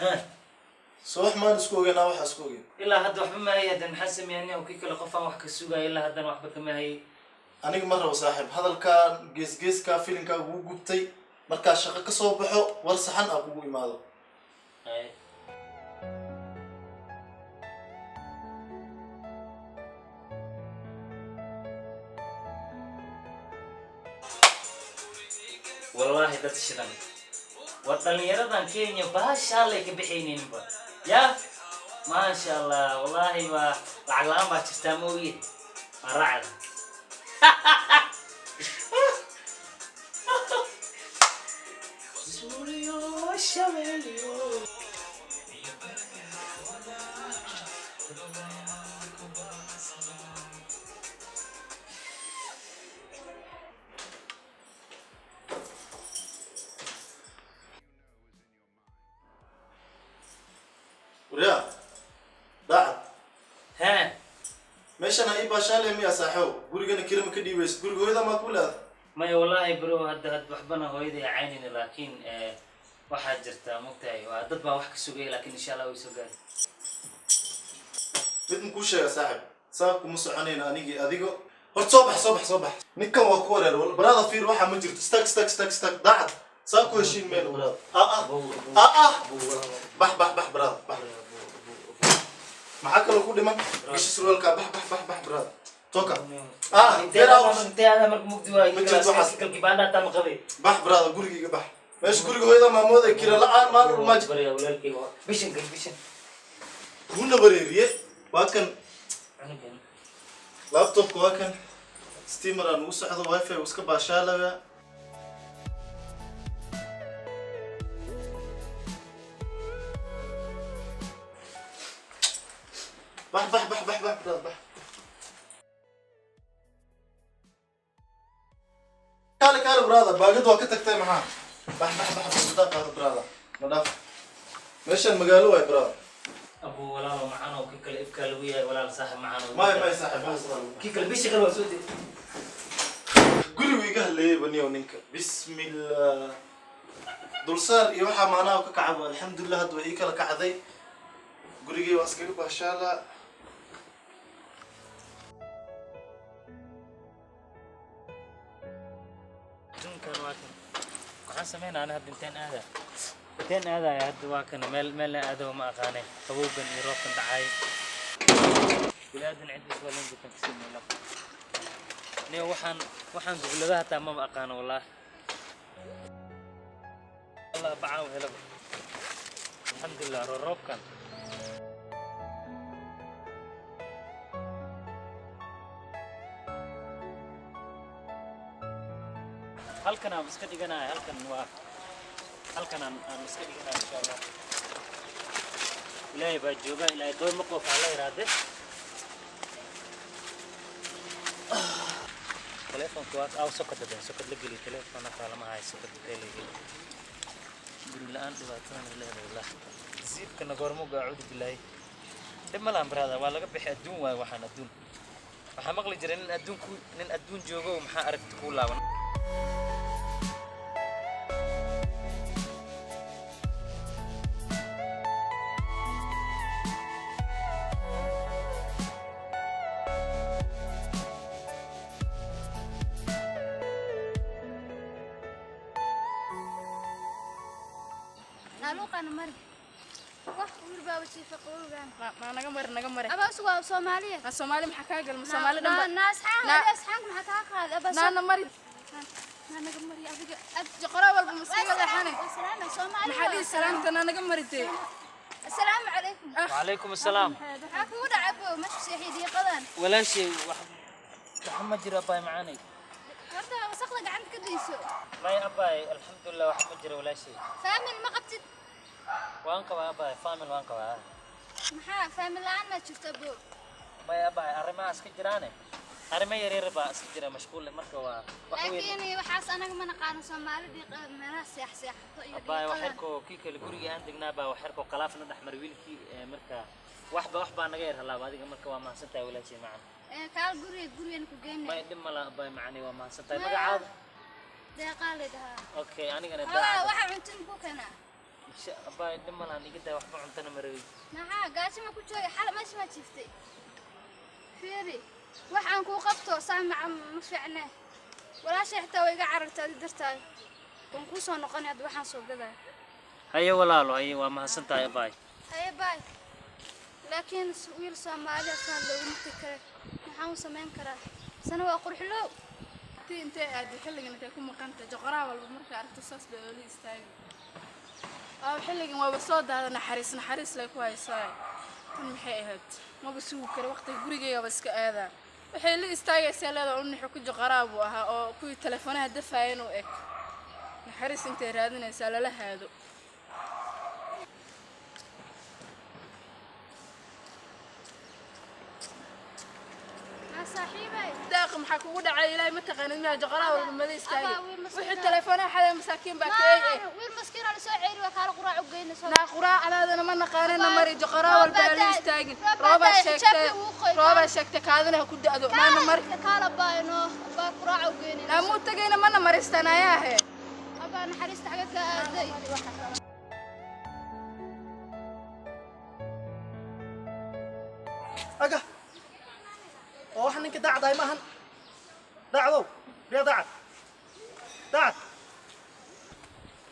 Ha. Soo wax maan isku ogeynaa, waxaa isku ogeyn. Ilaa hadda waxba ma hayay. Haddan maxaa sameeyay oo kii kale qof aan wax ka sugaya, ilaa haddana waxba kama hayay. Aniga ma rabo, saaxiib, hadalkaa geesgeeskaa filinkaa kugu gubtay. Markaa shaqo ka soo baxo, war saxan aa kugu imaado. Hay. Wallaahi dad shidan war dhallinyaradan Kenya baashaalay ka bixayninba ya, maasha Allah. Wallaahi waa lacag la-aan baa jirtaa, ma ogiye, waa raacda. Waryaa daacad. Hee. Meeshan ha ii baashaalay miyaa, saaxiibow? Gurigana kirama ka dhiibaysa? Guriga hooyada maa ku leedahay? Maya, wallaahi bro, hadda waxbana hooyaday caynayna, laakiin waxaa jirta, mogtahay, waa dad baa wax ka sugaya, laakiin insha Allah way soo gaari. Mid makuu sheega, saaxib, saa kuma soconayna anigii adigo. Horta soo bax, soo bax, soo bax. Ninkan waa ku wareer baraada. Fiir, waxaa ma jirto. Stag, stag, stag, stag. Daacad, saa ku heshiin meel, baraada. Ah ah ah ah, bax, bax, bax, baraada, bax. Maxaa kaloo ku dhiman? Gashi surwaalkaa. Bax, bax, bax, bax, baraada, toka. Ah, get out. Intee adaa marka mugdi waay? Ma jirto waxaas. Kalkii baandha hataa ma qabay. Bax, baraada, gurigayga bax. Meesha guriga hooyada maamooda kira la-aan maalin walmaa. Barya walaalkay, waa bishan gal bishan. Wuuna wareeriye, waa kan. Cunugan. Laptopka waa kan, steamer aan ugu socdo, wifi uu iska baashaalaya. Bax, bax, bax, bax, bax, brother, bax. Kaale, kaale, brother, baagad waa ka tagtay. Maxaa? Bax, bax, bax, bax, qaado, brother, ma dhaaf. Meeshan magaalo waay, brother. Abu, walaalo macaan oo kii kale ifkaa lagu yahay, walaal, saaxib macaan oo may may, saaxiib, waxaas. Kii kale bisha kale waa soo dee. Gurigu iga hadleeyay baniyow ninka. Bismillah, dulsaar iyo waxaa maanaha ka kacabo. Alxamdulilah, hadda waa ii kala kacday. Gurigay waa iskaga baashaala. Adduunkan waa kan. Maxaan sameynaa ana hadda? Inteen aada, inteen aadaya hadda? Waa kana meel meelna aado ma aqaane. Qabowgan iyo roobkan dhacay, bilaadan ciddiis waa lenjikan kasii meelo. Niyo, waxaan gogladaha hataa maba aqaano, wallahi. Allah bacaan helaba, alxamdulilah, roobkan. Halkan aan iska dhiganaya, halkan waa halkan aan iska dhiganaya. Insha Allah, Ilaahay baa jooga. Ilaahay doon ma qof la yiraahde. Telefoonka waa aw sokod hadeen sokod la geliyo telefoon hataa lama hayo. Sokod intee la geliyo? Guri la-aan dhibaatadan ay leedahay, wallahi. Ziibkana goormuga, acuudu bilaahi. Dhib ma lahan, brother, waa laga bixi. Adduun waayo waxaan. Adduun waxaa maqli jiray, nin adduun ku nin adduun joogo, maxaa aragti kuu laaban. Naaluuqaana mari wax wiil baaba jiifa qabowgaan. Ma naga mari, naga mari. Aba, usugu waa Soomaaliya. Ma Soomaali maxaa kaa galma? Soomaali dhan ba na asxaan. Asxaanka maxaa kaa qaaday, aba? Naana mari. Naa naga mari adiga. Ad joqora walba maskiga leexane. Salaam Soomaali. Maxaa dhihi salaamta? Naa naga mari dee. Assalaamu calaykum. وعليكم السلام. Maxaa kugu dhacay, abo? Meesha seexii diiqadan. Walaashay, wax ma jiro, abaay macaanay. Horta wasaqda gacanta ka dayso. May, abaay, alxamdulilah, wax ma jiro, walaashay. Family ma qabtid? Waan qabaa, abaay, family waan qabaa. Maxaa family la'aan ma jirto, abo? May, abaay, arrimaha iska jiraane, arrimo yaryar baa iska jira, mashquul marka waa wax weyn. Laakiin waxaas anaga ma naqaano. Soomaali diiqa meelaha seex seexato iyo abaay diiqadan. Waxyarkoo kii kale gurigii aan degnaa baa waxyarkoo khalaafna dhexmar wiilkii marka waxba wax baa naga yar halaaba adiga. Marka waa mahadsantahay, walaashay macan. Ee, kaal guriga, gurigan ku geynay. May, dhib ma laha, abaay macani, waa mahadsantahay. Maya. Magacaada? Deeqaa la dhahaa. Okay, anigana Xogaa daacada. Waxa cuntin ku keenaa. Insha abaa dhib ma lahan, iga daa, waxba cuntana ma rabin. Maxaa gaajo ma ku joogay? Xal meesha ma jiiftay? Fiiri, wax aan kuu qabto saa maca ma fiicne. Walaashay xitaa way iga carartay adi dartaay. Waan kuu soo noqonay hadda, waxaan soo gadaya. Haye walaalo, haye, waa mahadsan tahay abaay. Haye, baay. Laakiin wiil Soomaali asaan looguma tegi kare. Maxaan u samayn karaa? Sana waa qurxlow. Tii intay aaday xilligan, intay ku maqanta joqoraha walba markaa aragto saas bay oola istaagi. Aa, xilligan waaba soo daada, naxariis naxariis lay ku haysaa. Tan maxay ahayd? Maba sugi karo waqtiga, gurigeygaba iska aadaa. Waxay la istaagaysaa leedaa u nixo ku joqoraa buu ahaa oo kuwii teleefoonaha dafaayeen u eg. Naxariis intay raadinaysaa lala haado. Maa saaxiibay. Daaq, maxaa kugu dhacay? Ilaahay ma taqaanid miyaa? Joqoraha walba mala istaagi. Abaa, wiil maskiin wixii ah. teleefoonaha xaday masaakiin baa ka eeg. Maahan, wiil maskiin oo lasoo ceeri waa kaala quraac u geyna soo. Naa quraacdaadana ma naqaanana, mari joqoraa walba la istaagin. Roobaa roobaa da'ay, sheegtay, xijaabkii wuu qoy. Roobaa sheegtay, kaadina ha ku da'do, maana mari. Kaala baayno, baa quraac u geynayna. Naamuu tagayna mana maristaan ayaahe. Abaa, naxariista xagga ka aaday. Aga oo waxa ninka daacadahay maahan. Daacdow riya, daacad, daacad,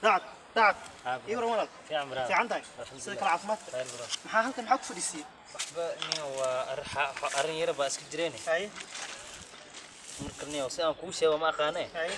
daacad, daacad. Ii waran walaal. Fiican brother. Fiican tahay? Alxamdulillah. Sida kale caafimaadka? Khayr brother. Maxaa halkan maxaa ku fadhiisiyey? Waxba niyo, waa arrin yar baa iska jireene. Haye. Marka niyo, si aan kuu sheego ma aqaane. Haye,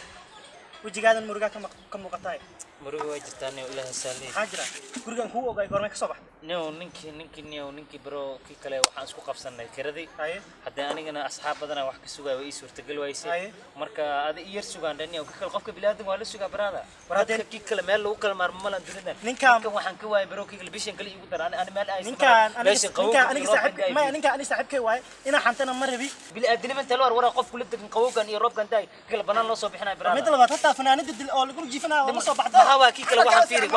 wejigaadan murugaa ka muuqataay. Muruga way jirtaa niyo, ilaahay saalihi. Maxaa jira? Gurigan kuu ogaay, goormay ka soo baxday? Niyo, ninkii niyo, ninkii bro kii kale waxaan isku qabsanay kiradii. Haye. Haddee anigana asxaab badanaa wax ka sugaya, way ii suurtagal waysay. Haye. Marka adi i yar sugaan dhaniyo, kii kale qofka bini'aadam waa la sugaa brother. War haddee- Dadka kii kale meel lagu kala maarmo malan dunidan. Ninkaan- Ninkan waxaan ka waayay bro kii kale bishan kale iigu dar, ani meel aysan Ninkaan aniga meeshan qabowga ninkaan aniga iyo roobkan saaxiibkay maya, daay. ninkaan aniga saaxiibkay waaye, inaa xantana ma rabi. Bini'aadanimo inta loo war waraa qof kula degan, qabowgan iyo roobkan daay, kii kale banaan loo soo bixinayo brother. Midda labaad, hataa fanaanada dil oo lagu jiifanaya waa ma soo baxda. Maxaa waa kii kale? Waxaan fiiri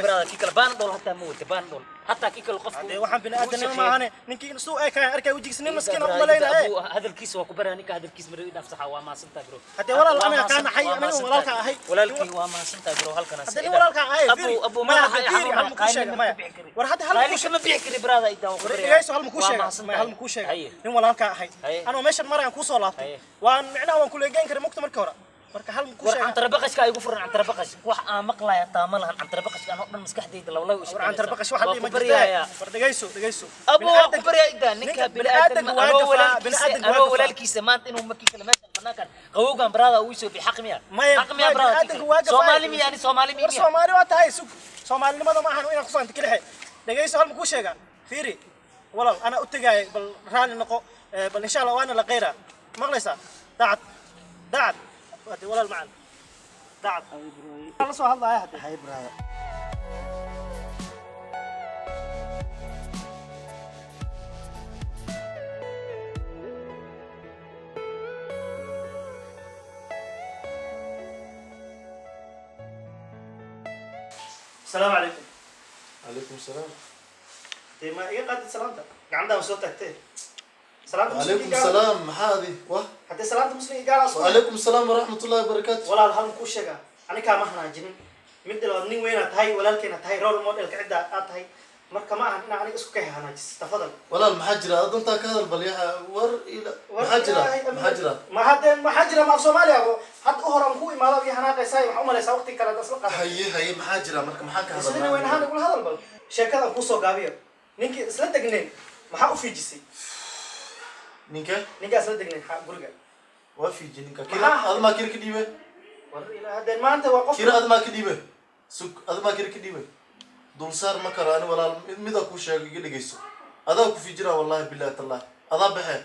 brother, kii kale baan dhol hataa ma wata, baan dhol hataa kii kale qofku. Dee waxaan bini'aadanimo maahane, ninkii suu eekayan arkay wejigiisa, nin maskiin oo u malaynaya. Hadalkiisa waa ku baraa ninka, hadalkiisa mar dhaaf saxa, waa maasantahay bro. Haddee walaal, Waa aniga kaa naxay, waa aniga maasantahay. walaalkaa ahay. Walaalkii, waa maasantahay bro, halkan. Haddee nin walaalkaa ahay, fiiri. Abu Maya, hadda fiiri, hal ma kuu sheega, maya. War hadda hal ma kuu kama bixi kari brother, idaa War dhegeyso, hal ma kuu sheega, maya, hal ma kuu sheega. Nin walaalkaa ahay. Haye. Anoo meeshan marayaan kuu soo laabtay. Haye. Waan micnaha waan kuleegeyn karay mugta markii hore. Marka hal ma kuu War sheega. Cantarabaqashka igu furan, cantarabaqash wax aan maqlaya taa ma lahan, cantarabaqashka anoo dhan maskaxdayda lawlaw. War cantar baqash waxa waa dhihi ma ku jirtee. baryayaa. War dhegeyso, dhegeyso. Abo, waa ku baryaa idaa ninka Ninka bini'aadam bini'aadanka waa anoo gafaa, walaalkiisa bini'aadanka waa anoo gafaa. walaalkiisa maanta inuu makii kale meeshan banaankan qabowgan brother uu soo bi xaq miya? Maya, xaq miya maya, brother? bini'aadanka waa gafaa. Soomaali miya? Ani Soomaali War miya? Soomaali waa tahay, sug. Soomaalinimada ma ahan inaad ku faanto kelixe. Dhegeyso, hal ma kuu sheega. Fiiri. Walaal, anaa u tagaaya, bal raali noqo. Bal insha Allah waana la qeyraa. Maqlaysaa? Daacad. Daacad. Hadee walaal macan. Daacad. La soo hadlaaya hadee. Hay brother. Asalaamu calaykum. Calaykum salaam. Dee ma iga qaadid salaanta? Gacantaa soo taagtee. Salaanta Calaykum muslimka gaala. salaam, maxaa adi wah? Haddee salaanta muslimka gaala soo. Wacalaykum salaam waraxmatullahi wabarakaatu. Walaal, hal kuu sheegaa, anigaa ma hanaajinin. Midda labaad, nin weynaa tahay, walaalkeena tahay, role modelka cidda aad tahay. Marka ma ahan inaa aniga isku kay hanaajis. Tafadal. Walaal, maxaa jira? Adantaa ka hadal bal yaxa war ila maxaa jira? Maxaa jira? Ma haddee maxaa jira? Ma af Soomaaliya bo hadda u hore aan ku imaado iyo hanaaqaysaa, waxaa u malaysaa waqti kale hadda isla qaada. Haye, haye, maxaa jira? Marka maxaan ka Sida nin weyn ahaan hadalnaa? igula hadal. Bal sheekada aan kuusoo gaabiyo, ninkii isla degnayn maxaa u fiijisay? Ninka? Ninkaa isla degnayn guriga. Waa fiiji ninka kira. Maxaa? Admaa kira ka dhiibe. War ilaa haddee maanta waa qof Kira admaa ka dhiibe, sug, admaa kira ka dhiibe, dulsaar ma karo ani. Walaal, mida kuu sheego iga dhegeyso, adaa ku fiijinaa, wallahi billahi tallahi, adaa baxe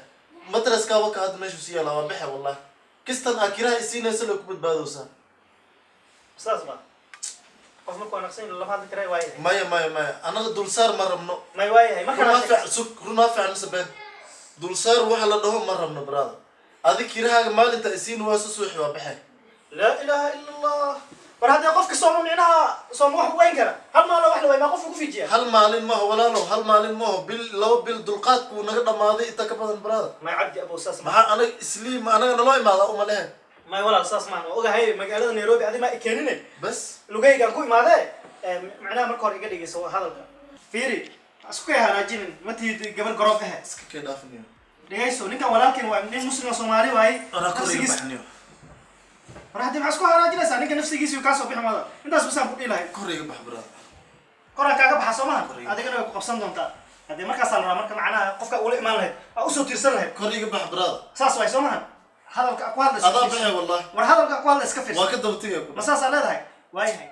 matreskaa waka hadda meeshu sii yaalaa, waa baxe wallahi, kistan aa kiraha isiinaysa la ku badbaadowsaa. Saas ba qof markuu wanaagsan yahay lama hadli karay, waayahay. Maya, maya, maya, annaga dulsaar ma rabno. May, waayahay marka Runaa fiican, sug, runaa fiican mise been? Dulsaar waxa la dhaho ma rabno brother. Adi kirahaaga maalinta isiin waa susuuxi, waa baxe. Laa ilaaha ila Allah. War haddee qofka sooma micnaha sooma wax weyn kara, hal maalin wax la waay maa qof ugu fiijiya? Hal maalin maaho walaalow, hal maalin maaho, bil, 2 bil dulqaadku naga dhamaaday inta ka badan brother. May cabdi abow, saas ma Maxaa anaga isliim anaga naloo imaadaa uma lehe. May walaal, saas maan, waa ogahay magaalada Nairobi adi maa ikeenine. Bas. Lugaygaan ku imaadee. Macnaha marka hore iga dhegeyso hadalka. Fiiri, isku kay hanaajinin, ma tihid gabar garoob ah. Iska kee dhaafniyo. Dhegeyso, ninkan walaalkeen waa nin muslim oo Soomaali waaye. Anaa kor iga Nafsigiis- baxniyo. War haddii maxaa isku hanaajinaysaa? Ninka nafsigiisa uu kaa soo bixi maada. Intaas basaan ku dhihi lahay. Kor iga bax, brother. Koraan kaaga baxa soo maha? Kor iga. Adigana way ku qabsan doontaa. Haddii markaasaa la rabaa marka macnaha qofka ula imaan lahayd, aa usoo tiirsan lahayd. Kor iga bax, brother. Saas waay soo maha? Hadalka ku hadla iska Adaa fiirso. baxay wallahi. War hadalka ku hadla iska fiirso. Waa ka daba tegaya ku. Ma saasaa leedahay? Waayahay.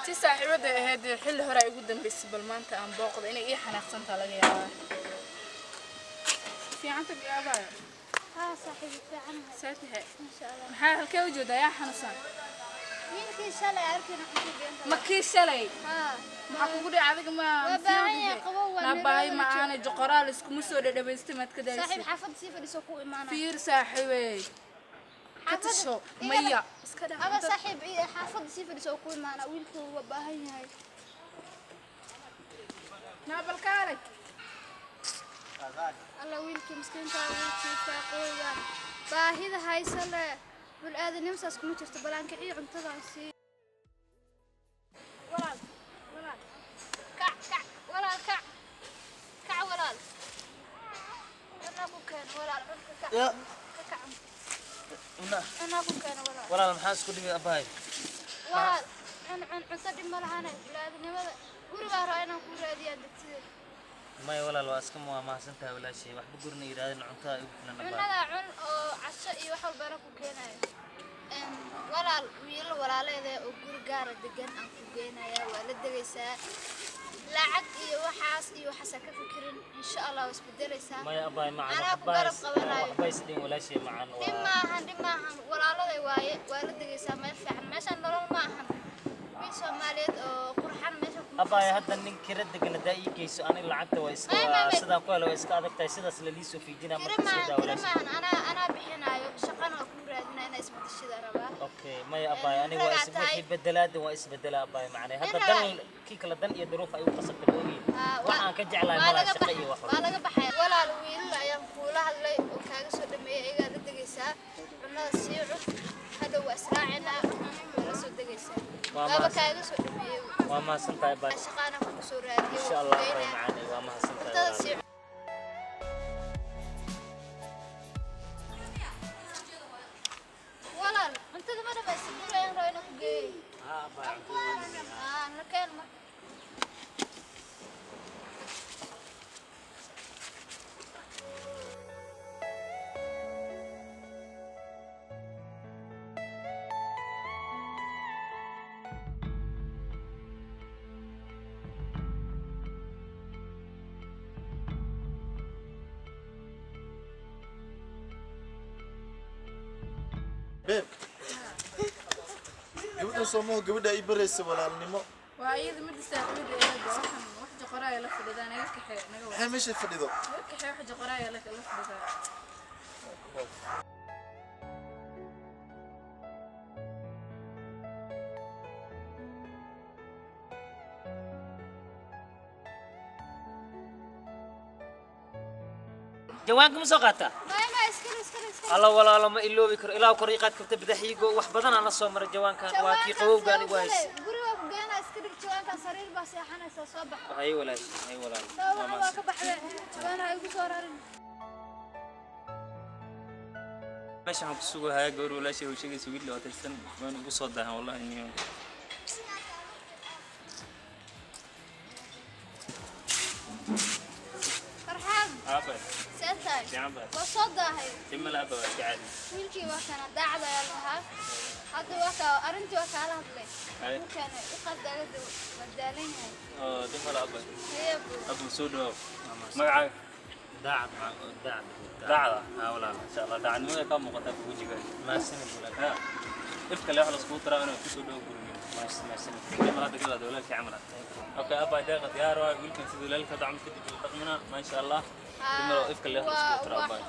Ti saaxiibada ahayd ee xilli hore ay ugu dambeysay, bal maanta aan booqda, inay ii xanaaqsantaa laga yaabaa. Fiicanta biyaabaayo? Haa saaxiibi, fiicanahay. See tahay? Insha Allah. Maxaa halkee u jeedaa? Yaa xanuunsan? Wiilkii shalay arkayna cunto geenta. Ma kii shalay? Haa. Maxaa kugu dhacay adiga? Ma Waa baahan yahay, qabow waa nabaahi Nairobi ma la aanay joqoraal iskuma soo dhadhawaystay, maad ka saaxiib daysay. Xaafadda sii fadhiso ku imaanaya. Fiir saaxiibey, ka tasho. Maya, iska dhaaf. Aba saaxiib, xaafadda sii fadhiso ku imaanaya, wiilku waa baahan yahay. Naa bal kaalay. Alla, wiilkii miskiinka, wiilkii faaqooya baahida haysa leh, bal aadanimo saas kuma jirto. Bal aan kiciyo, cuntadaan sii. Walaal, walaal, kac, kac, walaal, kac, kac, walaal, cunaa ku keeno, walaal, cunka kac. Ya. Ka kac. Una. Cunaa ku keeno, walaal. Walaal, maxaa isku dhibay, abahay? Walaal, cun, cun cunto, dhib ma lahane. Bal-aadanimada guri baa rabaa inaan kuu raadiyaan degtida. Maya walaal, waa iska mahadsan tahay walaashay. Waxba gurina yidhahdeen, cuntada igu filan, abahay. Cunadaa cun oo casho iyo wax walbana ku keenayo. Walaal, wiilal walaaleeda oo guri gaara degan aan ku geenayaa, waa la degaysaa. Lacag iyo waxaas iyo waxaas ha ka fikirin, insha Allah waa isbedelaysaa. Maya abahay macan. Anaa ku garab qabanayo. Waxba isdhin walaashay macan. Dhib waa maahan, dhib maahan, walaaladay waaye, waa la degaysaa meel fiican. Meeshaan nolol ma ahan, wiil Soomaaliyeed oo qurxan meesha kuma Abahay, hadda nin kira degan haddaa ii geyso, ani lacagta waa iska Maya, maya, maya. Sidaan ku helo waa iska adag tahay, sidaas la liisoo fiijinaa. Kira Marka soo maahan daa kira walaashay. maahan, anaa bixinaayo, shaqana waa kuu raadinaa, inaa isbedeshida rabaa. Okay, maya abahay, aniga waa Ragaa is tahay. wixii bedelaada waa isbedelaa, abahay macnay. Hadda Nin dan ragaa. kii kale dan iyo duruuf ay u qasabtay moogi. Aa, Waxaan ka jeclahay waa malaha laga shaqo iyo wax waa walba. laga baxaya walaal. Wiilal ayaan kuula hadlay oo kaaga soo dhameeyay, ayagaa la degaysaa. Cunada sii cun, hadhow waa israacinaa, waa la soo degaysaa. Waa Waaba mahadsan. kaaga soo dhameeyey. Waa mahadsan tahay, abahay. Shaqaana kugu soo raadiyey. Insha Waa Allah ku abahay geynaa. macanay, waa mahadsan tahay Cuntada walaal. sii cun. Walaal, cuntada ma dhamaysa? Guri ayaan rabaa inaan ku geeyo. Haa abahay, cuntada waa dhameeyay. Aa, na keen marka. Babe, gabadhan soomaho gabadha ii baraysa walaalnimo? Waa iyada midda saaxiibada ahayd. Waa waxan wax joqoraaya la fadhidaa, naga kaxee, naga wada. Maxay meesha fadhido? Naga kaxee, wax joqoraaya la fadhidaa. Jawaanka ma soo qaataa? Maya, maya, iskale, iskale, iskale. Alla walaalo, ma iloobi karo ilaa kor ii qaad karta bidaxiigo. Wax badan aan la soo maray jawaankan, waa kii qabowga anigu hays. Guri waa ku geenaa, iska dhig jawaankan, sariir baa seexanaysaa, soo bax. Hay walaashay, hay walaalo. Soo Waa waxa waa mahadsan. ka baxdee, jawaan ha igu soo rarin. Meesha waxaan ku sugahayaa gabar walaashay oo sheegaysa wiil dhibaataysan, waan ugu soo daahan wallahi niyo. Farxaan. Aabay. See tahay? Fiican baa. Waa soo daahay. Dhib ma laha, waa iska caadi. Wiilkii waa kana, daacad ayaa lahaa. Hadda waa kaa arrintii waa kaala hadlay. Haye. Ku keenay u qadalada waa daalan yahay. Oo dhib mala abay. Haye buu. Abu soo dhawow. Magacaaga? Daacad daacad. Daacada? Haa walaal, insha Allah daacadnimada kaa muuqataa wejiga. Mahadsanid walaal. Ha. Ifka leex la iskugu taraa inuu kusoo dhawo guriga. Mahadsanid. Dhib mala hadda gadaad walaalkii camal ah. Okay, abay deeqa diyaar waay wiilkan sidii walaalka hadda camal kadib uu dhaqmina, maasha Allah. Dhib mala ifka leex la iskugu taraa abay.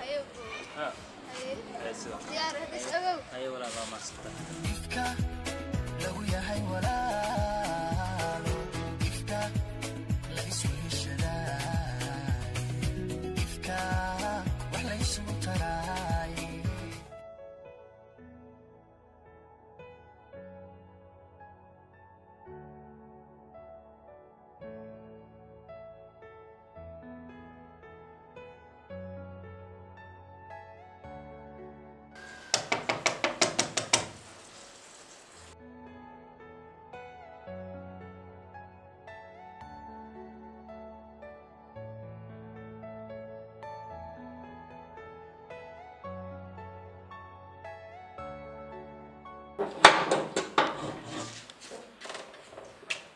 Haye buu. Ha. Haye. Haye sidaa. Diyaar hadda is ogow. Haye walaal, waa mahadsantahay. Ifka lagu yahay walaalo, ifka la isweheshadaay, ifka wax la isugu taraay.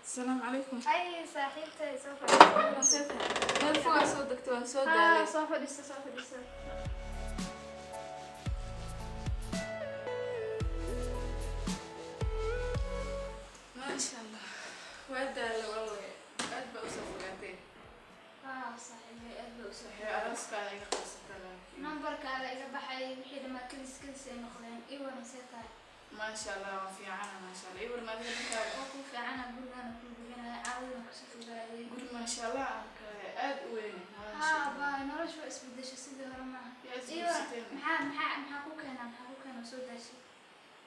Asalaamu calaykum. Ay saaxiibtay, soo fadhiiso. Meel fogaa soo degtay, waan soo Haa, daalay. soo fadhiiso, soo fadhiiso. Maasha Allah, waa daalay wallahi, aad baa usoo fogaatay. Haa saaxiibay, aad baa usoo Waxay arooskaada iga qabsata laakiin. Nambarkaaga iga baxay, wixii dhammaa kelis kelis ay noqdeen. Ii waran, see tahay? Maasha Allah, waan fiicana, maasha Allah. Ii waran adiga dhankaaga. Waa kuu fiicana, gurigaana kuu deganaya, caawidan kusoo fogaaday. Guri maasha Allah aan kale aad u weyn, maasha Haa Allah. baa noloshu waa isbedeshay, sidii hore maaha. Yaa Ii waran, isguursateen? maxaa ku keenaa, maxaa ku keenaa soo daashay?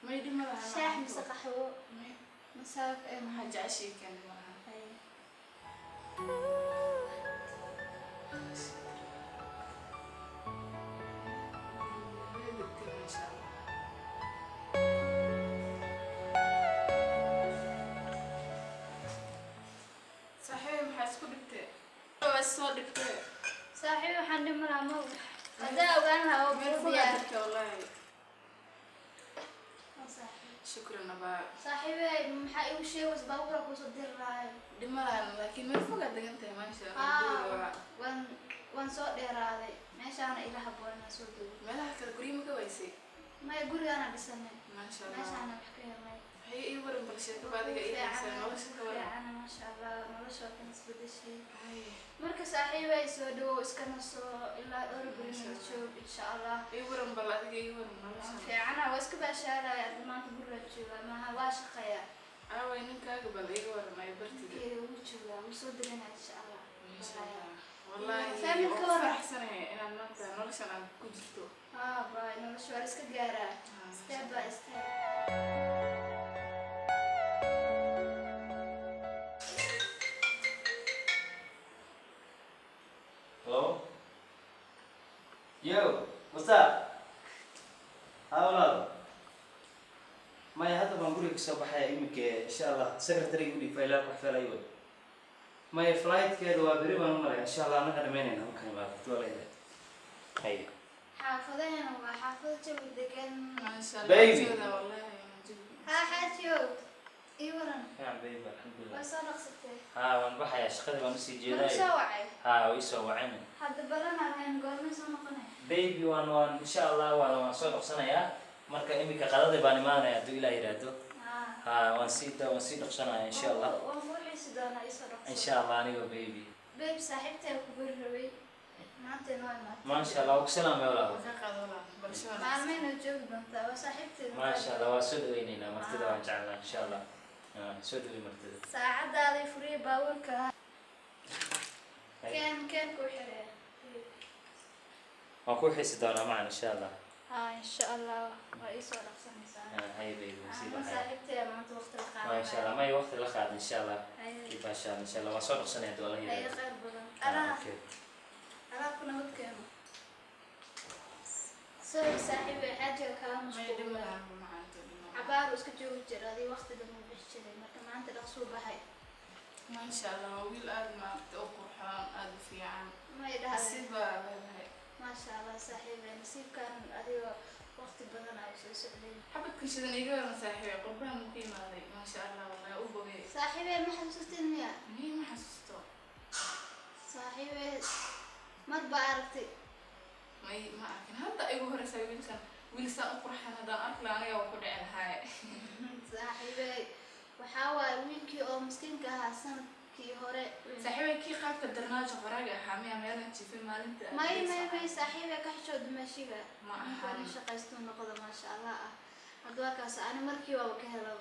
May dhib ma laha. Shaax mise qaxwo? May. Masaaf ee Maxaa jeceshay keeni malaha. Haye. Way degtay, maasha Allah. Saaxiibey, maxaa isku dhibtay? Waa soo dhibtay. Saaxiib, waxaan dhib malaha, ma haddaa ogaan lahaa oo Meel kuu fogaa diyaar. degtay wallahi. Waa saaxiib. Shukran abaa. Saaxiibey, maxaa iigu sheegaysa baabuura kuusoo diri lahaay? Dhib ma lahan, laakiin meel fogaa degan tahay, maasha Allah. Haa. Guriga waa Waan soo dheeraaday, meeshaana ila habboon inaan soo dego. Meelaha kale guryo ma ka waysay? Maya, gurigaana dhisanay. Maasha Allah. Meeshaana wax ka helnay. Waxay ii waran bal sheekaba adiga ii haysaa, nolosha ka waran. Fiicana, maasha Allah, nolosha waa kan isbedeshay. Ay, Marka saaxiibay, soo dhawow, iska naso ilaa dhowr beri nala joog, insha Allah. Ii waran bal adiga, ii waran nolosha. Fiicana, waa iska baashaalaya. Hadda maanta gurigaa joogaa maaha, waa shaqeeya. Aaway ninkaaga? Bal iiga waran ay bartida. Ninkeeda wuu joogaa, wuu soo deganaa, insha Allah. Maasha Allah. Wallahi Family waan ka ku waran. faraxsanahay inaad maanta noloshan aad ku jirto. Haa baay, nolosha waa la iska gaaraa, step by step. Hello? Yo, what's up? Haa walaal. Maya, hadda baan guriga kasoo baxaya iminka, insha Allah. Secretary u dhiib faylaha ku xifaalay way. Maya, flightkeeda waa beri baan u malaya, insha Allah annaga dhamaynayna halkan imaado. Waa leedahay. Haye. Xaafadahena waa xaafado jawi degan. Maasha Allah. Baby. Jeeda wallahi waan jawi. Haa xaajiyow, ii waran. Fiican baby, alxamdulillah. Waa soo dhaqsatay. Haa, waan baxayaa, shaqadii baan usii Maku jeedaay. soo wacay? Haa, way soo waceen. Hadda balanaa lahayn, goormay soo noqonay? Baby, waan insha Allah waan soo dhaqsanayaa. Marka iminka qadadii baan imaanaya hadduu Ilaah yiraahdo. Haa. Haa, waan sii dhaqsanayaa, insha Allah. Waan kuu xiisi doonaa, ii soo dhaqso. Insha Allah anigoo baby. Babe, saaxiibtay ku bari rabay, maanta inoo imaatay. Maasha Allah, waa ku salaamay walaal. Waan ka qaado walaal, barasho wanaagsan. Maalmaynoo joogi doontaa, waa saaxiibteeda. Maasha Allah, waa soo dhaweyneynaa martida, waan jecelnahay, insha Allah. Haa, soo dhawey martida. Saacadaaday furiya baabuurka. Keen, keen kuu xiraya. Waan ku xiisi doonaa macan, insha Allah. Haa, insha Allah waa ii soo dhaqsanaysaa. Haa, haye baby, waan sii Ama baxaya. saaxiibtay maanta waqti la Waa insha Allah, qaadanaya. may waqti la qaado, insha Allah. Haye. Ibaashaan, insha Allah waan soo dhaqsanaya hadduu Allah Haye, yiraahdo. khayr badan. Haa, Alaha. okay. Alaha ku nabad keeno. Sorry saaxiibay, xaajiga kaa May dhib mashquula. ma laha, macaanto, dhib ma laha. Cabaar uu iska joogi jiray, adii waqti dhan uu bixi jiray, marka maanta dhaqsuu baxay. Maasha Allah, waa wiil aad maaragtay u qurxoon, aad u fiican. May dhahday. Nasiib baa leedahay. Maasha Allah saaxiibay, nasiibkan adigoo Waqti badan aa soo socday. Xabadka shidan iga waran saaxiibay, qurbaha muu ka imaaday? Maasha Allah, wallahi u bogay. Saaxiibey, ma xasuustin miya? Mii, ma xasuusto. Saaxiibey, mar baa aragtay. May, ma arkin. Hadda igu horeysaa wiilkan. Wiil saan u qurxan haddaan arki lahaa, aniga waa ku dhici lahaaye. Saaxiibey, waxaa waaye wiilkii oo miskiinka ahaa sanadkii hore. Saaxiibay, kii qaabka darnaajo qoraaga ahaa miya meelaha jiifay maalinta? May may may, saaxiibey, ka xishood dumaashiga. Ma Ninka ahan. Nin shaqaystuu noqdo, maasha Allah ah. Hadda waa kaas, ani markii waaba ka helo.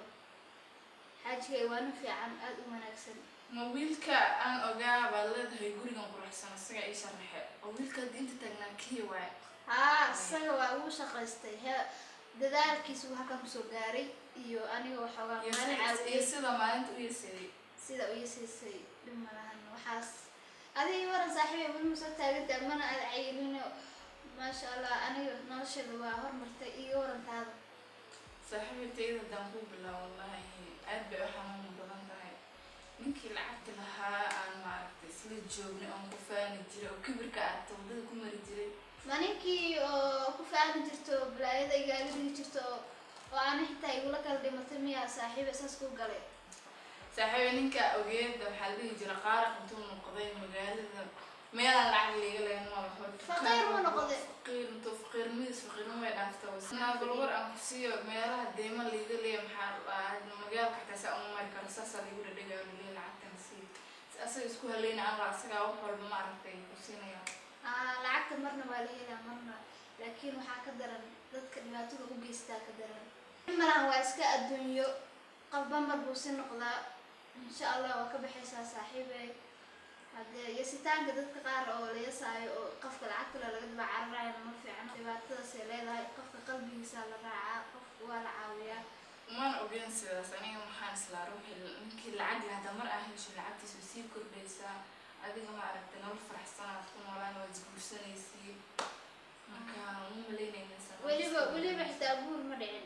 Xaajigay waa nin fiican, aada u wanaagsan. Ma wiilka aan ogaa baad leedahay gurigan quruxsan isaga ii sharaxe oo wiilka hadda inta taagnaa kii waaye? Haa, isaga waa ugu shaqaystay, dadaalkiisu uu halkan kusoo gaaray iyo aniga waxoogaa iyo maalin iyo caawiyey. Sida maalinta u yeesaday. Sida u yasiisay, dhib ma lahan waxaas. Adiga waran saaxiibay, weli ma soo taagantaa? Mana aad cayilino, maasha Allah. Aniga nolosheeda waa hormartay, iga warantaada. Saaxiibtayda haddaan kuu bilaabo, wallahi aad bay u xanuun badan tahay. Ninkii lacagta lahaa aan maaragtay isla joognay oon ku faani jiray oo kibirka aragta waddada ku mari jiray. Ma ninkii oo ku faani jirto oo balaayada igaaga dhigi jirto oo aan xitaa igula kala dhimatay miyaa, saaxiibe, saas kuu galay? Saaxiibe, ninka ogeeda waxaa la dhihi jiray qaariq intuu noqday magaalada meelaan lacag liiga lahayn ma laho. Faqiir ma noqday? Faqiir intuu faqiirnimadiis faqiirnimo way dhaafta. Bal war aan ku siiyo, meelaha deyma liiga leeya maxaa la dhahaa, magaalka xataa saa uma mari karo, saasaa liigu dhadhigaya, laleeyahay lacagtan sii si asaga isku haleyna aan la asagaa wax walba ma aragtay ku siinaya. Lacagta marna waa la helaa marna, laakiin waxaa ka daran dadka dhibaatada u geystaa ka daran. Malahan, waa iska adduunyo, qofba mar buu si noqdaa. Insha Allah waa ka baxaysaa saaxiibe. Haddee yasitaanka dadka qaar oo la yasaayo oo qofka lacagta le laga daba cararayana ma fiicno, dhibaatadaasay leedahay. Qofka qalbigiisa la raacaa, qofka waa la caawiyaa. Maan ogeyn sidaas aniga. Maxaan islaa ruuxii ninkii lacag leh hadda mar aa hesho lacagtiisa way sii kordhaysaa, adiga ma aragtay nolol faraxsan aad ku noolaan, waad isguursanaysiin. Marka ma malaynaynin Weliba weliba xitaa guur ma dhicin.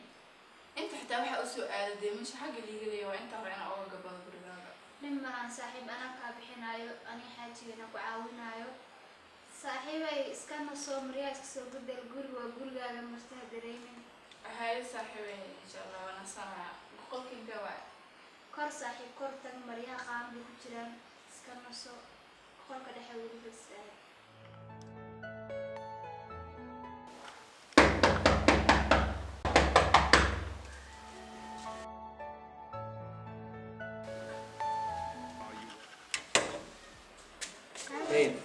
Inta xitaa waxaa usoo aaday dee meesha xagga liiga leeya waa inta hore inaa oga gabado gurigaaga. Nin malahan saaxiib, anaa kaa bixinaayo, ani xaajigana ku caawinaayo. Saaxiibay, iskana soo maryaa, iska soo bedel, guriga waa gurigaaga, martaha dareemin. Haye saaxiibay, insha Allah waa nasanaya. Qolka intee waay? Kor saaxiib, kor tag, maryaha qaanday ku jiraan, iska naso, qolka dhexe weliba is aad. Babe.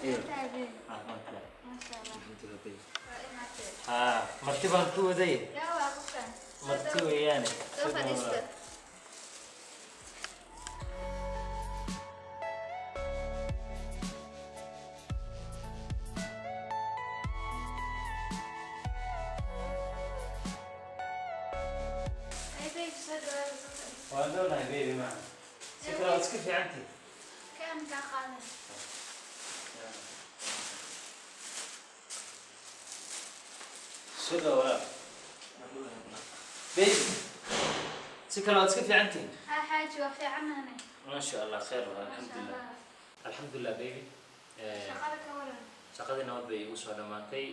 Eh. Taabeen. Caafimaadka. Maasha Allah. Alxamdulillah, babe. Waa imaatee. Haa, marti baan ku waday. Yaa waa qofkan? Marti weeyaane. Soo fadhiista. Ay babe, soo dhawaada, soo fadhiista. Waan doonahay baby macaan. Si kale waad iska fiicantihi. Kaan kaa qaadan. Soo dhawo walaal. Baby. Si kale waad iska fiicantihi. Haa xaaji, waa fiicanahay. Maasha Allah, khayr waa, Maasha alxamdulillah. Allah. Alxamdulillah baby. Shaqada ka waran? Shaqadii nabad bay igu soo dhammaatay.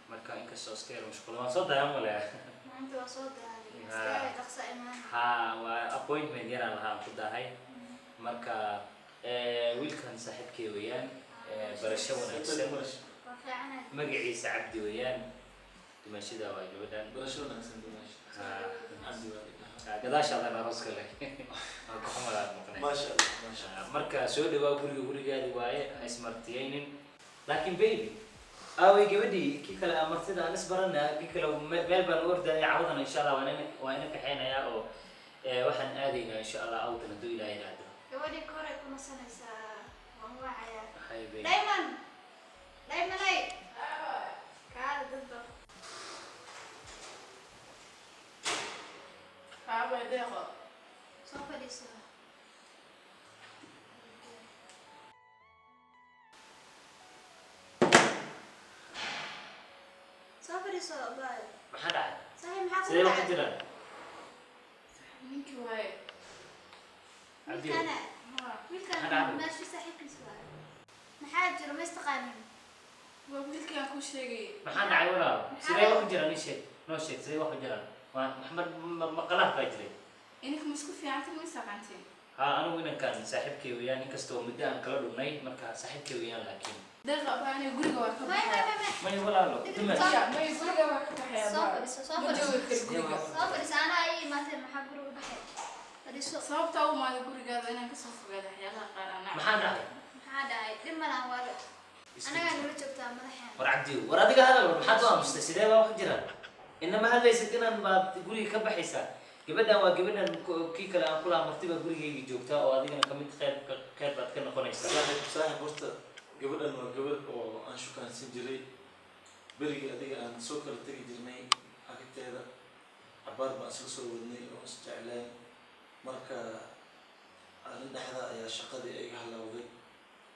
Marka inkastoo iska yar mashquul waan soo dayaa malaya. Maanta waa soo daaday. Haa. Iska dhaqso imaan. Haa, waa appointment yaraan lahaa aan ku daahay. Marka wiilkan saaxiibkay weeyaan, barasho wanaagsan. Waa fiicanahay. Magaciisa Cabdi weeyaan. Dumaashida waa gabadhan. Barasho wanaagsan dumaash. Haa. Cabdi waa idhahaa. Haa, gadaashaadaan arooska leh. Waan ku xumadaad maqnay. Maasha Allah, maasha Allah. Marka soo dhawaa, guriga gurigaadi waaye, ha ismartiyaynin. Laakiin baby, aaway gabadhii kii kale aan martida aan isbarana, kii kale meel baan u ordaya cawadana insha Allah waa ina kaxeynayaa oo waxaan aadaynaa insha Allah awtan hadduu Ilaahay yidhaahdo. Gabadhii koray ku nasanaysaa, waan wacayaa. Hay baby. Diamond! Diamond ay! Kaala dad ba. Haabay deeqo. Soo fadhiiso. Soo fadhiiso, baay. Maxaa dhacay? Saaxiib, maxaa Sidee kugu wax u dhacay? jiraan? Ninkii waaye. Cabdi. Wiilkana, Haa. wiilkana Maxaa dhacay? meeshii saaxiibkiis waaye. Maxaa jiro, ma istaqaanin? Waa wiilkii aan kuu sheegay. Maxaa dhacay walaal? Sidee wax u jiraan ii sheeg, noo sheeg sidee wax u jiraan. Waa Maxamed maqalaha baa jiray. Ininka ma isku fiicantin, ma isaqaantiin? Haa, anigu inankan saaxiibkay weeyaan, inkastoo muddo aan kala dhumnay, marka saaxiibkay weeyaan laakiin. Deeqa baa aniga guriga waa ka May may baxaya. May may. Maya walaalo, dumar. Maya, maya, guriga waa ka baxaya. Soo Baa. fadhiiso, soo Ma fadhiiso. joogi karo guriga. Soo fadhiiso, anaa ii imaateen, maxaa guriga u baxay? Fadhiiso. Sababta u imaaday gurigaada inaan kasoo fogaado waxyaalaha qaar aan nacay. Maxaa dhacay? Maxaa dhacay? Dhib ma lahan, waa anagaa nala joogtaa madaxeen. War Cabdiyo, war adiga hadal, war maxaad u aamustay? Sidee baa wax jiraan? Inama hadlaysid inaan baad guriga ka baxaysaa. Gabadhan waa gabadhan kii kale aan kulaha martiba gurigayga joogtaa oo adigana kamid qayb baad ka noqonaysaa. Saaxiib, saaxiib, horta gabadhan waa gabadh oo aan shukaansan jiray berigii adiga aan soo kala tegi jirnay. Aragteeda cabaar baan isla soo wadnay oo is jecleen. Marka arrin dhexda ayaa shaqadii ay iga halowday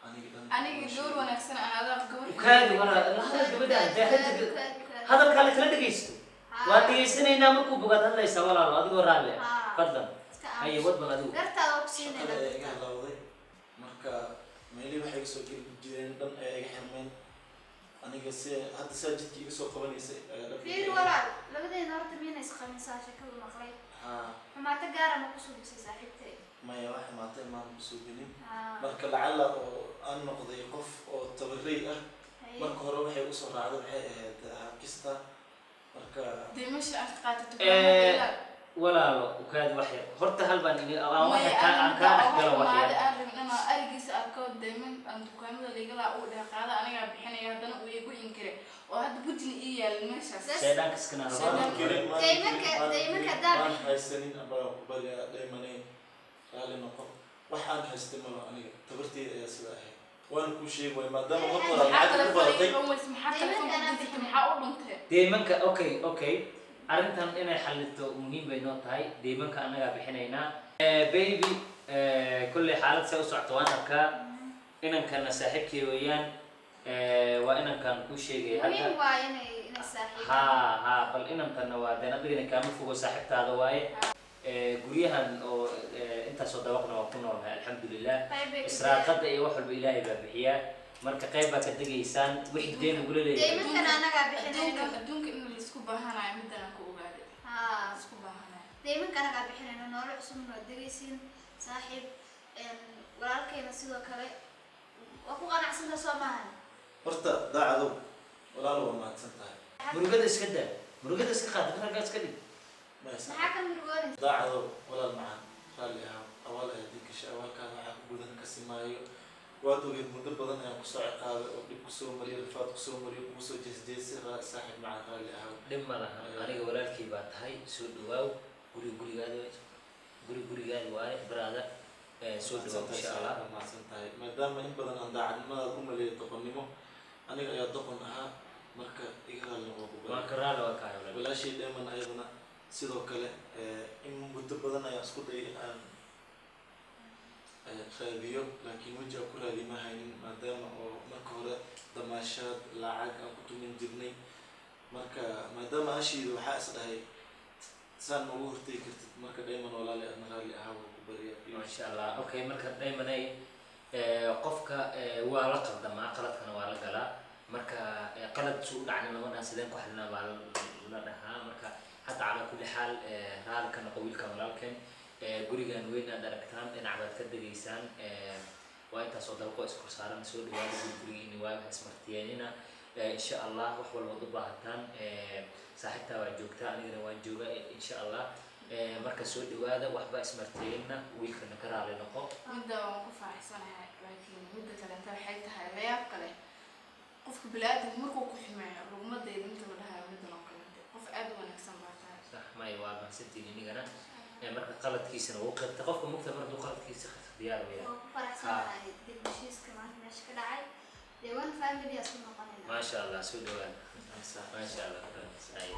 aniga dhan. Aniga gabar wanaagsan aan adaa gabar. Ukaadi walaa, la hadal gabadhan dee hadda hadalkaa la kala dhegaysto. Waan dhegaysanaynaa, markuu bogaad hadlaysaa walaalo, adigoo raalli ah. Haa. Fadlan. Iska Haye, aamus. wad bal adigu. Gartaada waa ku Shaqada siinayna. ayaa iga halowday, marka meelihii waxay iga soo geli jireen dhan ayaa iga xirmeen. Aniga si hadda saa jidka iga soo qabanaysay ayaa dhabka. Fiiri walaal, labadeena horta miyayna isqabin saa sheekadu maqlay? Haa. Xumaato gaara ma kusoo bisay saaxiibtay? Maya, wax xumaatay maan kusoo gelin. Haa. Marka lacala oo aan noqday qof oo tabarey ah. Haye. Marka hore waxay usoo raacday waxay ahayd hakista marka. Dee meesha aad ka qaadato Eh, walaalo, ukaadi wax yar horta, hal baan ini aan wax yar kaa aan kaa dhex galo wax yar. Aan rabin inaan arigiisa arko deeman aan dukaamada liigalaa uu dhex qaada, anigaa bixinaya, haddana uu igu inkire oo hadda bujina ii yaalin meeshaas. Shayddaanka iskana Shaydaan. rabaa. Kirin, maan Daymanka- kirin, daymanka maan daa maan bixin. Haysanin abaa ku baryaa daymanay, raalli noqo. Wax aan haystay malo, aniga tabarteyda ayaa sidaa ahayd, waana kuu sheegi waay maadaama marka hore Maxaa lacag ugu telefoon baratay. iga qaban weyse? Maxaa telefoonka dinsatay? Maxaa u dhuntay? Deymanka, okay, arrintan inay xallito muhiim bay noo tahay. Deymanka annagaa bixinaynaa. Baby, kolley xaalad see u socoto waan arkaa. Inankana saaxiibkii weeyaan. Waa inankan kuu sheegaya hadda. Muhiim waa inay saaxiib. Haa, bal inantanna waa deen, adigana kaama fogo, saaxiibtaada waaye. Guryahan oo intaasoo dabaqna waa ku noolnahay, alxamdulilah. Qayb bay ka Israaqada iyo wax walba Ilaahay baa bixiyaa, marka qayb baa ka degaysaan wixii deen ugula leeyahay. Deymankan anagaa bixinayno. Adduunkan, adduunka in laisku baahanayo middan aan ku ogaaday. Haa. Laisku baahanayo. Deymanka anagaa bixinayno, noolo cusubna waad degaysiin saaxiib. Walaalkayna sidoo kale waa ku qanacsanta, soo maahan? Horta daacadow walaalo, waa mahadsan tahay. Murugada iska daa, murugada iska qaad, raggaa iska dhig. Maya. Maxaa ka murugoonaysa? Daacadow walaal macaan, raalli ahaw, awaal ayaa dib gashay, awaalkaada waxaa ku gudan kasi maayo. Waad ogeed muddo badan ayaan kusoo ciqaabay oo dhib kusoo mariyay, rafaad kusoo mariyay, kugu soo jeesjeesay. Saaxiib macaan, raalli ahaw. Dhib ma laha, aniga walaalkii baa tahay, soo dhawaaw, guri gurigaada, guri gurigaada waaye brother. Soo dhawaaw insha Allah. Waa mahadsan tahay, maadaama in badan aan daacadnimadaada u maleeyay doqonnimo, aniga ayaa doqon ahaa, marka iga raalli noqo ku Waan ka raalli waa kahay walaal. Walaashay dheeman ayadana sidoo kale, in muddo badan ayaan isku dayay in aan raadiyo, laakiin weji aan ku raadiyo ma haynin, maadaama oo marka hore damaashaad lacag aan ku tumin jirnay. Marka maadaama ashiida waxaa is dhahay saan ma ugu hortegi kartid. Marka dheeman walaali, aadna raalli ahaa, waa ku baryaa, please. Maasha Allah. Okay, marka daymanay, qofka waa la qaldamaa, qaladkana waa la galaa. Marka qalad suu u dhacna lama dhahan, sideen ku xalinaa baa la dhahaa. Marka hadda calaa kulli xaal, raali ka noqo wiilkan walaalkeen. Gurigan weyn aad aragtaan dhinac baad ka degaysaan. Waa intaasoo dabaqo iskor saaran. Soo dhawaada, guri gurigiini waayo, wax ismartiyeenina. Insha Allah wax walbaad u baahataan, saaxiibtaa waa joogtaa, anigana waan joogaa insha Allah. Marka soo dhawaada, waxba ismartiyeenina, wiilkana ka raali noqo. Midda waan ku faraxsanahay, laakiin midda kalenta waxay tahay layaab kale, qofka bini'aadamka markuu ku xumeeyo laguma daydo inta la dhahayo middan oo kalente. Qof aad u wanaagsan baa tahay. Sax, maya, waa mahadsantihiin inigana. Marka qaladkiisana wuu qirtay qofka mugta, markuu qaladkiisa qirto diyaar weeyaan. Waa ku faraxsanahay dib heshiiska maanta meesha ka dhacay. Dee one family aa isku noqonayna. Maasha Allah, soo dhawaada, maasha Allah. Ay.